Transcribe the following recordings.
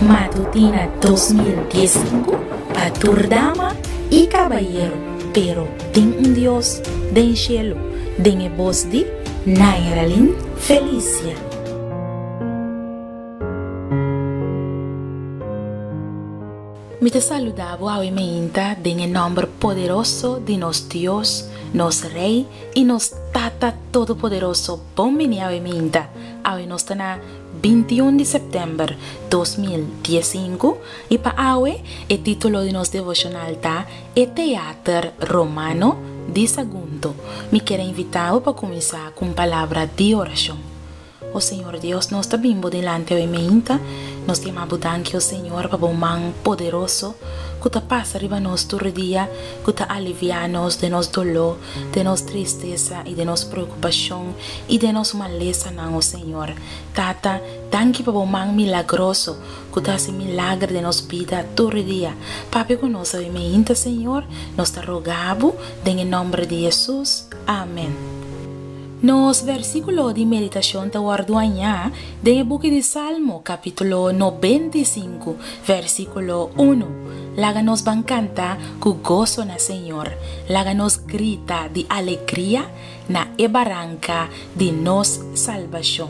Matutina 2015 pa tur dama i kabayero, pero tin un Dios den shelu, den e bos di Nairalyn Felicia. Mi ta saluda bo awe meinta den e nòmber poderoso di nos Dios, nos Rei i nos Tata Todopoderoso. Bon bini awe meinta. Awe nos ta na 21 di sèptèmber 2015 i pa awe e título di nos devoshonal ta E Teater Romano di Sagunto. Mi kier a invitá bo pa kuminsá ku un palabra di orashon. O Señor Dios, nos ta bin bo dilanti awe meinta, nos ta yama bo danki, o Señor, pa bo man poderoso ku ta pasa riba nos tur dia, ku ta aliviá nos den nos doló, den nos tristesa i den nos preokupashon i den nos malesanan, o Señor. Tata, danki pa bo man milagroso ku ta hasi milager den nos bida tur dia. Papia ku nos awe meinta, Señor, nos ta roga bo den e nòmber di Hesus. Amen. Nos versíkulo di meditashon ta wòrdu hañá den e buki di Salmo, kapítulo 95, versíkulo unu. Laga nos ban kanta ku goso na Señor, laga nos grita di alegria na e baranka di nos salbashon.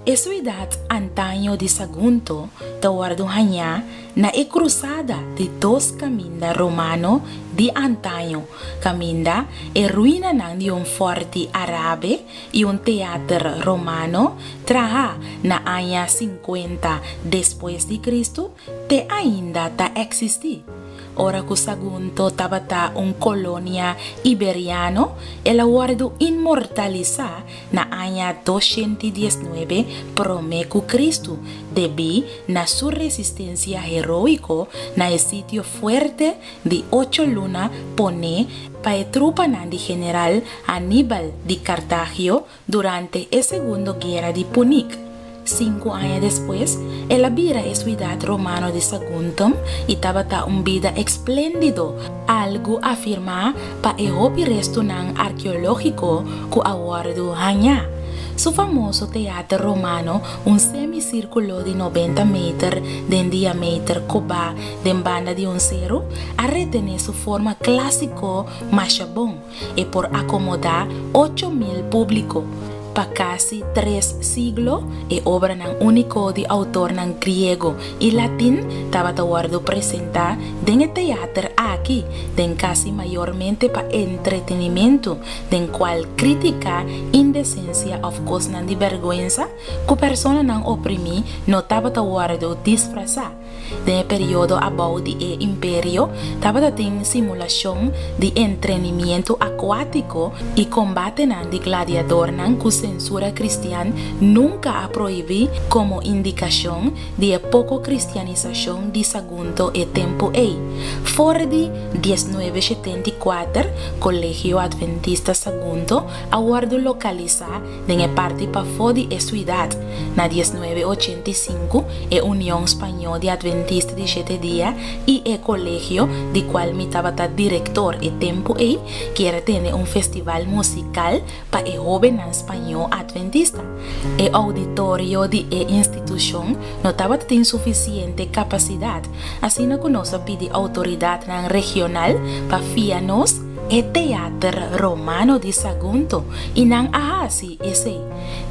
E suidat antaño di Sagunto ta wòrdu hañá na e krusada di dos kaminda romano di antaño, kaminda e ruinanan di un fòrti arabe i un teater romano trahá na aña sinkuenta despues di Kristu te ainda ta eksistí. Ora ku Sagunto tabata un kolonia iberiano, el a wòrdu inmortalisá na aña 219 promé ku Kristu debí na su resistensia heroiko na e sitio fuerte di ocho luna poné pa e trupanan di general Aníbal di Kartagio durante e Segundo Guera di Punic. Sinku aña despues, el a bira e suidat romano di Saguntum i tabata un bida espléndido, algu afirmá pa e hopi restunan arkeológiko ku a wòrdu hañá. Su famoso teater romano, un semisírkulo di 90 meter den diameter kobá den banda di un seru, a retené su forma klásiko masha bon. E por akomodá 8000 públiko. Pa kasi tres siglo, e obranan úniko di outornan griego i latin tabata wòrdu presentá den e teater aki, den kasi mayormente pa entretenimentu, den kual krítika, indesensia òf kosnan di bèrgwensa ku personanan oprimí no tabata wòrdu disfrasá. Den e periodo abou di e imperio tabata tin simulashon di entrenimiento akuátiko i kombatenan di gladiadornan ku sensura kristian nunka a prohibí komo indikashon di e poko kristianisashon di Sagunto e tempu ei. For di 1974 Kolegio Adventista Sagunto a wòrdu lokalisá Den e parti pafó di e suidat, na 1985, e Union Spañó di Adventista di Shete Dia i e kolegio di kual mi tabata direktor e tempu ei, kier a tene un festival musikal pa e hóbennan spañó adventista. E ouditorio di e institushon no tabata tin sufisiente kapasidat, asina ku nos a pidi outoridatnan regional pa fia nos E teater romano di Sagunto i nan a hasi esei.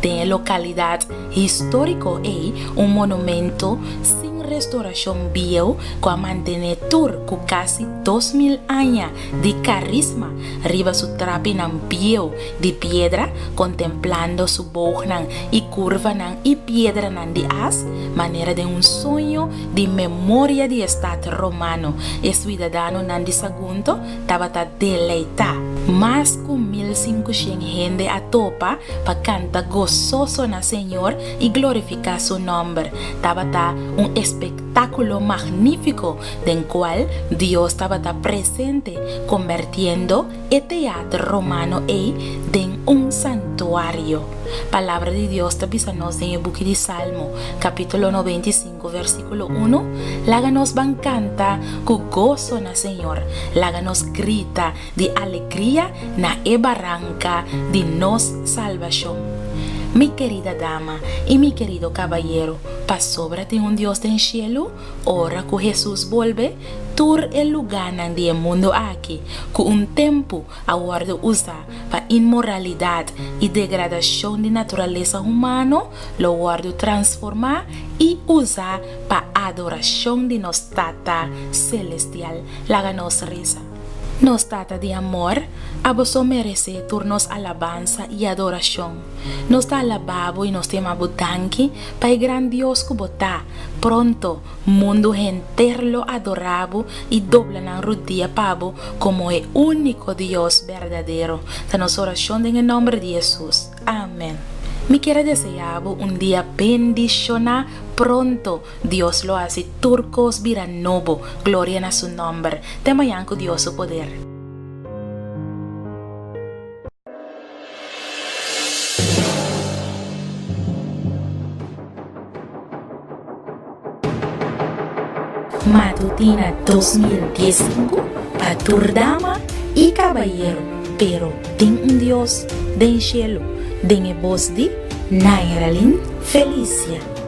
Den e lokalidat históriko ei un monumento sin restorashon bieu ku a mantené tur ku kasi 2000 aña di karisma riba su trapinan bieu di piedra kontemplando su boognan i kurvanan i piedranan di as manera den un soño di memoria di e stat romano. E suidadanonan di Sagunto tabata deleitá. Mas ku 1500 hende a topa pa kanta gososo na Señor i glorifiká Su nòmber. Tabata un espektákulo magnífiko den kual Dios tabata presente, kombertiendo e teater romano ei den un santuario. Palabra di Dios ta bisa nos den e buki di Salmo, kapítulo 95, versíkulo 1, Laga nos ban kanta ku goso na Señor, laga nos grita di alegria na e baranka di nos salbashon. Mi kerida dama i mi kerido kabayero, pasobra tin un Dios den shelu, ora ku Hesus bolbe, tur e lugánan di e mundu aki ku un tempu a wòrdu usá pa inmoralidat i degradashon di naturalesa humano lo wòrdu transformá i usá pa adorashon di nos Tata Selestial. Laga nos resa. Nos Tata di amor, abo so meresé tur nos alabansa i adorashon. Nos ta alabá bo i nos ta yama bo danki pa e gran Dios ku bo ta. Pronto, mundu henter lo adorá bo i dobla nan rudia pa bo komo e úniko Dios berdadero. Ta nos orashon den e nòmber di Hesus. Amèn. Mi kier a deseá bo un dia bendishoná. Pronto, Dios lo hasi tur kos bira nobo. Gloria na su nòmber. Te mañan ku Dios su poder. Matutina 2015 pa tur dama y cabayero, pero tin un Dios den cielo, den e bos di Nairalyn Felicia.